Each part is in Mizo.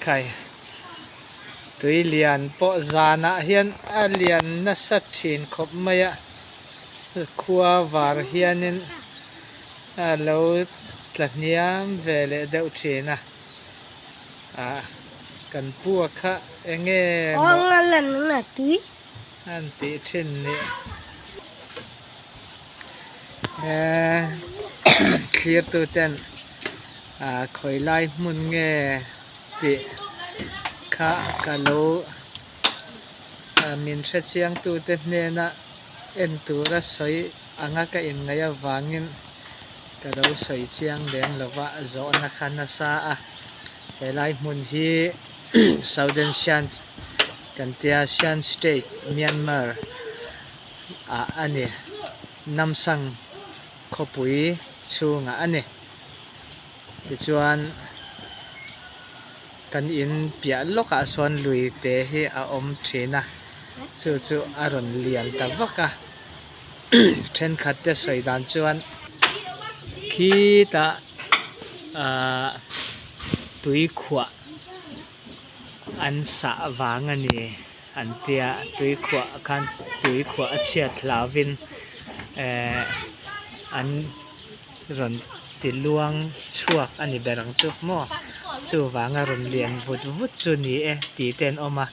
Khai tui lian pawh zanah hian a lian nasa thin khawp mai a khua var hianin a lo tla hniam ve leh deuh thin a ah kan pu a kha eng nge maw an tih thin ni eee thlir tu ten ah khawi lai hmun nge tih kha ka lo min hre chiang tu te hnena en tura sawi anga ka inngaih avangin ka lo sawi chiang lem lo va zawhna kha nasa a helai hmun hi Southern Shan kan tia Shan State Myanmar ah a ni Namsang khawpui chhungah a ni tichuan kan in piah lawkah sawn lui te hi a awm thin a chu chu a rawn lian ta vak a thenkhat te sawi dan chuan khitah ahh tui khuah an sah vang a ni an tia tui khuah khan tui khuah a chhiat hlauvin ehh an rawn ti luang chhuak a ni ber ang chu maw chuvanga rawn lian vut vut chu ni e tih te an awm a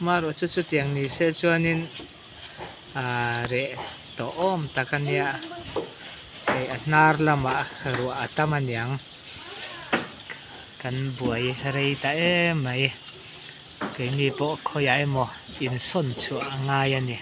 amaherawh chu chutiang ni se chuanin ahh reh tawh awm tak a nia hei a hnar lamah ruah a tam a niang kan buai rei ta em mai keini pawh khawiah emaw insawn chhuah a ngai a ni.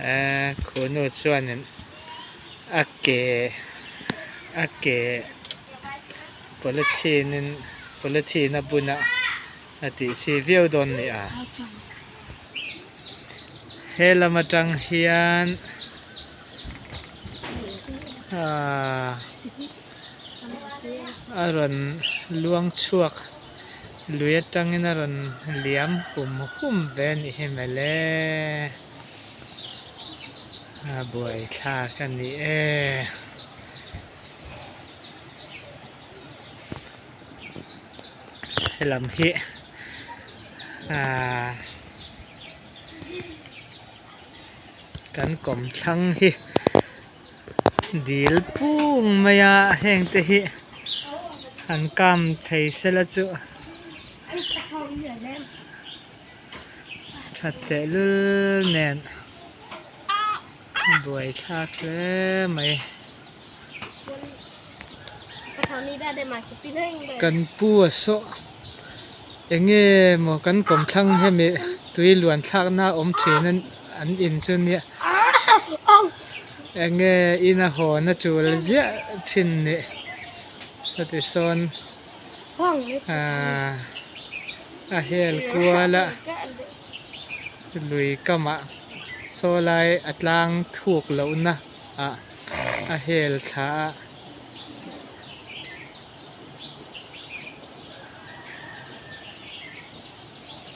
Eee khunu chuanin a ke a ke polythene in polythene a bun a a tih chi viau dawn ni a he lam atang hian ahh a rawn luang chhuak lui atangin a rawn liam hum hum ve a nih hi mawle a buaithlak a ni e. Helam hi ahh kan kawmthlang hi dil pung mai a heng te hi han kam thei sela chu that tehlul nen buaithlak hle mai. Kan pu a sawh eng nge maw kan kawmthlang hemi tui luan thlakna a awm thin a an in chu nia eng nge ina hawn a tul ziah thin ni sawti sawn ahh a hel kual a lui kamah saw lai a tlang thuk lohna. ah a hel thla a.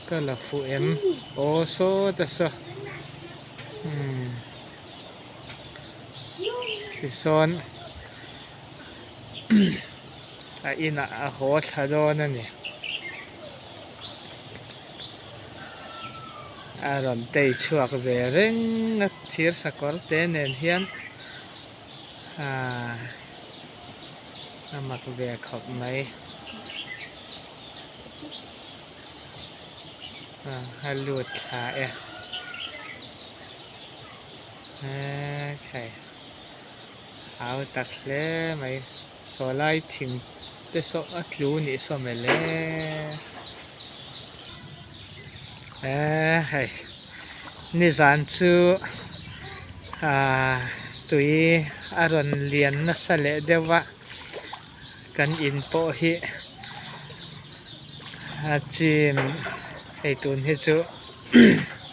Ka la fuh em aw sawt a saw umm tisawn a inah a haw thla dawn a ni. A rawn tei chhuak ve reng a thir sakawr te nen hian aaa a mak ve khawp mai a lut thla e ekhei hau tak hle mai saw lai thing te saw a tlu nih saw mel e eee hei nizan chu ahh tui a rawn lian nasa leh deuh a kan in pawh hi a chim hei tun hi chu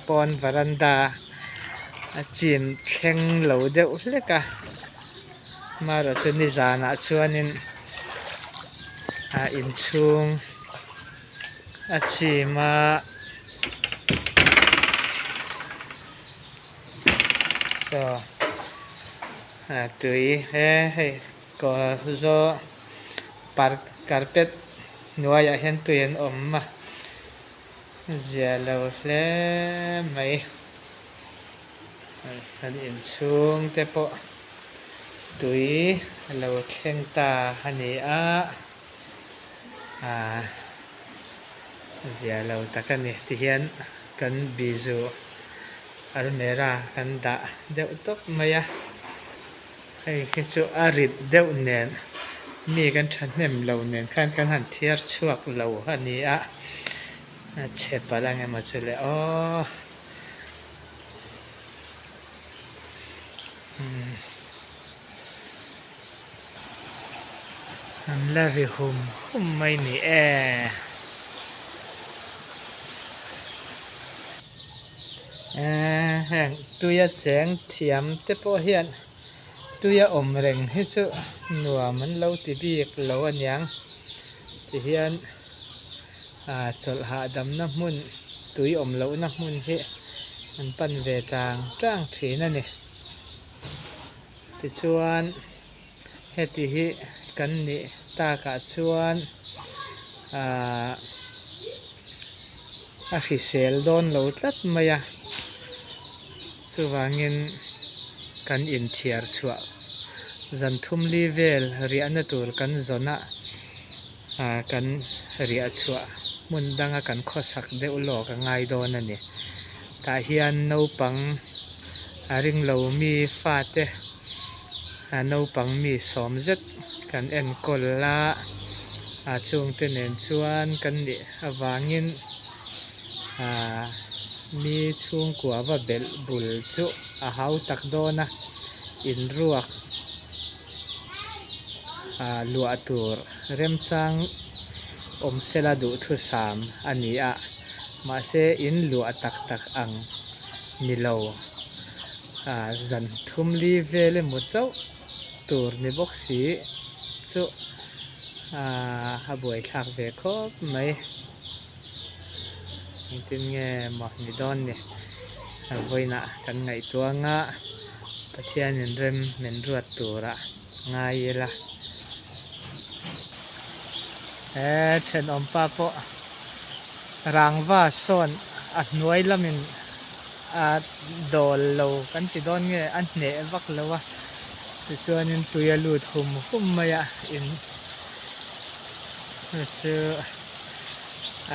pawn varanda a chim thleng lo deuh hlek a. Amaherawhchu chu nizanah chuanin ah inchhung a chim a saw ah tui he hei kaw zaw par carpet. hnuaiah hian tui an awm a zia lo hle mai kan inchhung te pawh tui a lo thleng ta a ni a ah zia lo tak a ni tihian kan bizu almera kan dah deuh tawp mai a. Hei hi chu a rit deuh nen mi kan thahnem lo nen khan kan han thiar chhuak lo a ni a, a chhe palh ang emaw chu le aw. Umm an la ri hum hum mai ni e. Eee heng tuia cheng thiam te pawh hian tuia awm reng hi chu nuam an lo ti bik lo aniang tihian ah chawlh hahdamna hmun tui awm lohna hmun hi an pan ve tang tang thin a ni tichuan heti hi kan nih takah chuan ahh a hrisel dawn lo tlat mai a chuvangin kan inthiar chhuah zan thum li vel riahna tur kan zawn a ah kan riah chhuah hmun danga kan khawsak deuh lawk a ngai dawn a ni tah hian naupang a ringlo mi fate a naupang mi sawm zet kan enkawl a a chungte nen chuan kan nih avangin ah mi chhungkua va belh bul chu a hau tak dawn a inruak ah luah tur remchang awm sela duhthusam a ni a mahse in luah tak tak ang ni lo. Ah zan thum li vel emaw chauh tur ni bawk si chu ah a buaithlak ve khawp mai engtin nge maw ni dawn ni vawiinah kan ngaihtuah anga Pathianin rem min ruat turah ngai ila he thenawmpa pawh rangva sawn a hnuai lamin. A dawl lo kan ti dawn nge a hneh vak lo a tichuanin tui a lut hum hum mai a in chu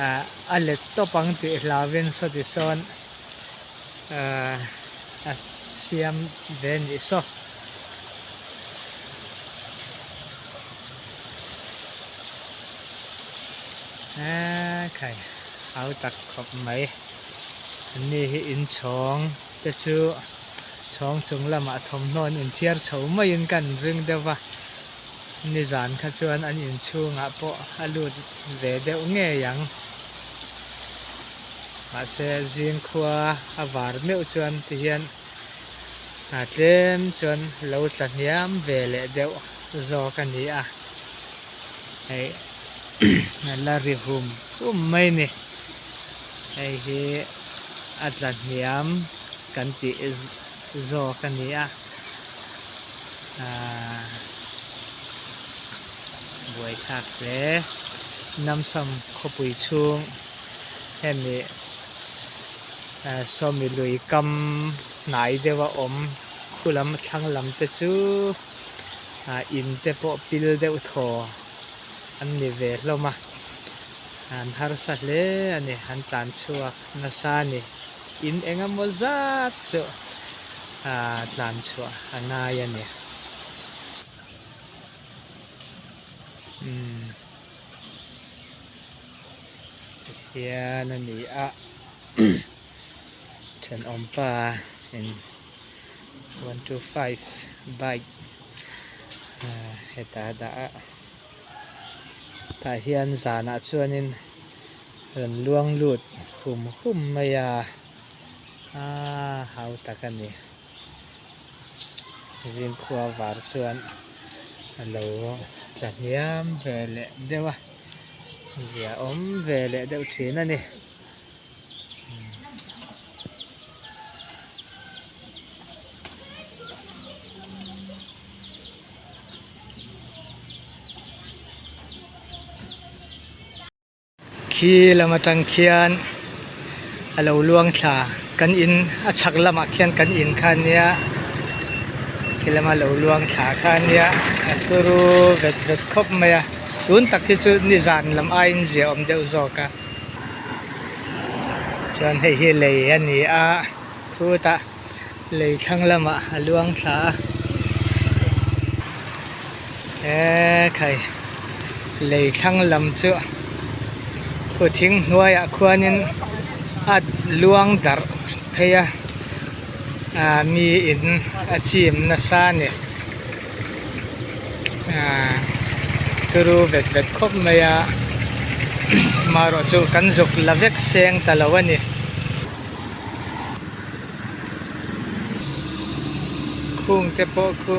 ah a let tawp ang tih hlauhin sawti sawn ah a siam ve nih saw. Eee khai hau tak khawp mai. Anni hi inchhawng te chu chhawng chung lamah thawmhnaw an inthiar chho maiin ka an ring deuh va, nizan kha chuan an inchhungah pawh a lut ve deuh ngei ang. Mahse zingkhua a var meuh chuan tihian a tlem chuan lo tla hniam ve leh deuh zawk a ni a, hei a la ri hum hum mai a ni. Hei hi a tla hniam kan tih zawk a ni a ahh buaithlak hle Namsam khawpui chhung hemi ahh sawmi lui kam hnai deuh a awm khu lam thlang lam te chu ah in te pawh pil deuh thaw an ni ve hlawm a. An harsa hle a ni, an tlan chhuak nasa a ni. In eng emaw zat chu ah tlan chhuah a ngai a ni. Umm tihian a ni a thenawmpa in 125 bike ah hetah a dah a. Tah hian zanah chuanin rawn luang lut hum hum mai a, aaa hau tak a ni. Zingkhua var chuan a lo tla hniam ve leh deuh a, zia awm ve leh deuh thin a ni. Khi lam atang khian a lo luang thla kan in a chhak lamah khian kan in kha a nia khi lama lo luang thla kha a nia a turu vet vet khawp mai a tun tak hi chu nizan lam aiin zia awm deuh zawk a chuan hei hi lei a ni a khutah lei thlang lamah a luang thla a eee khai lei thlang lam chu khu thing hnuaiah khuanin a luang darh phei a ah mi in a chim nasa a ni ah turu vet vet khawp mai a amaherawhchu kan zuk la vek seng ta lo a ni. Khung te pawh khu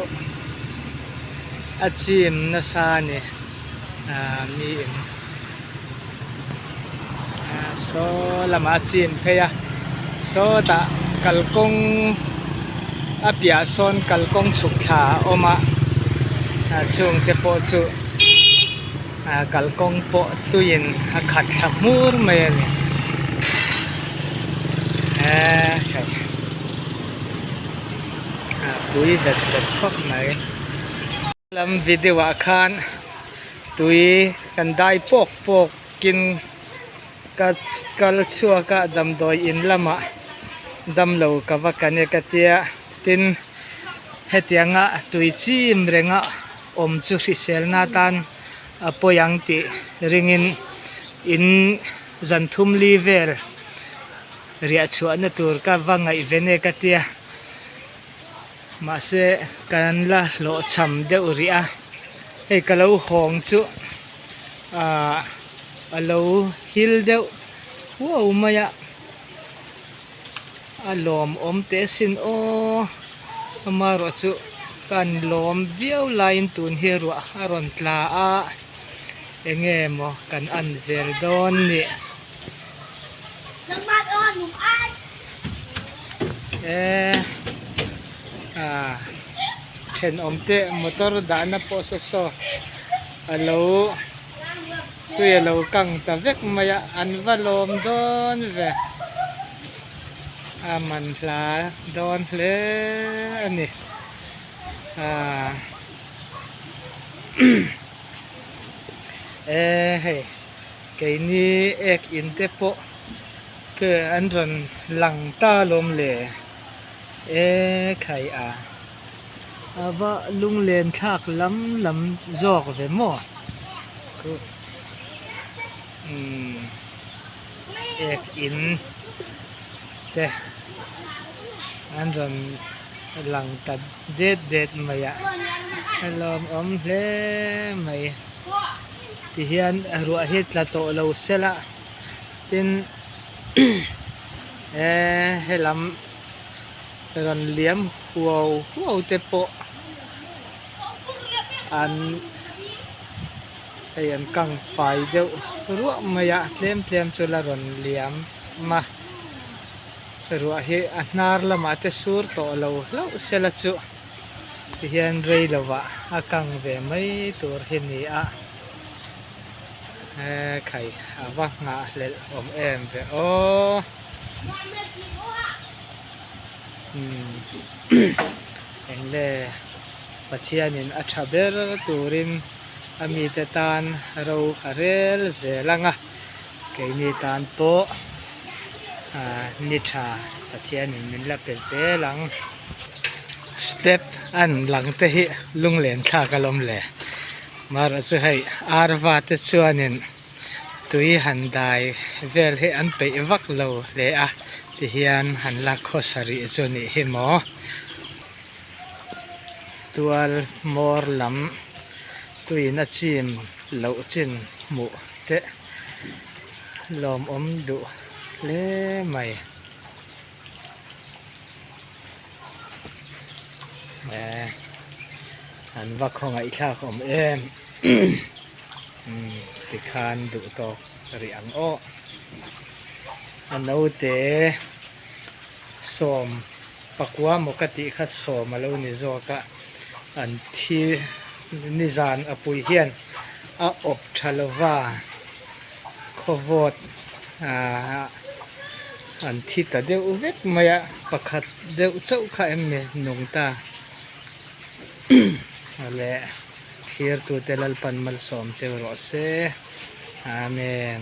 a chim nasa a ni ah mi in ah saw lamah a chim phei a sawtah kalkawng a piah sawn kalkawng chhuk thla a awm a ah chung te pawh chu ah kalkawng pawh tuiin a khat thla hmur mai a ni eee hei ah pui vet vet khawp mai lam video ah khan tui kan dai pawk pawk in ka kal chhuak a damdawi in lamah damlo ka va kan e ka tia tin hetianga tui chim renga awm chu hriselna atan a pawi ang tih ringin in zan thum li vel riah chhuahna tur ka va ngaih ve nge ka tia mahse kan la hlawhchham deuh rih a hei ka lo hawng chu ahh a lo hil deuh huau mai a a lawmawm teh asin aw amaherawhchu kan lawm viau laiin tun hi ruah a rawn tla a eng nge maw kan en zel dawn ni eee ah thenawm te motor dahna pawh saw saw a lo tui a lo kang ta vek mai a an va lawm dawn ve a man hla dawn hle a ni ah eh hei keini ek in te pawh ke an rawn lang ta alawm le eh khai a a va lunglen thlak lam lam zawk ve maw umm ek in te an rawn lang ta det det mai a a lawmawm hle mai tihian ruah hi tla tawh lo sela tin eh helam rawn liam huau huau te pawh an hei an kang fai deuh ruah mai a tlem tlem chu la rawn liam a ruah hi a hnar lamah te sur tawh lo hlauh sela chu tihian rei lovah a kang ve mai tur hi ni a eh khai a va nghahhlelh awm em ve aw. Eng le Pathianin a tha ber turin a mite tan ro a rel zel ang a, keini tan pawh ah ni tha Pathianin min la pe zel ang. Step an lang te hi lunglen thlak alawm le marawh chu hei arva te chuanin tui han dai vel hi an peih vak lo hle a tihian han la khawsa rih chu nih hi maw tual hmawr lam tuiin a chim loh chin hmuh te lawmawm duh hle mai. Eh an va khawngaih thlak awm em umm tikhan duh tawk rih ang aw a naute sawm pakua maw ka tih kha sawm a lo ni zawk a an thi nizan a pui hian a awp tha lova. khaw vawt ahh an thi ta deuh vek mai a pakhat deuh chauh kha em ni nung ta leh thlir tute Lalpan malsawm cheu rawh se Amen.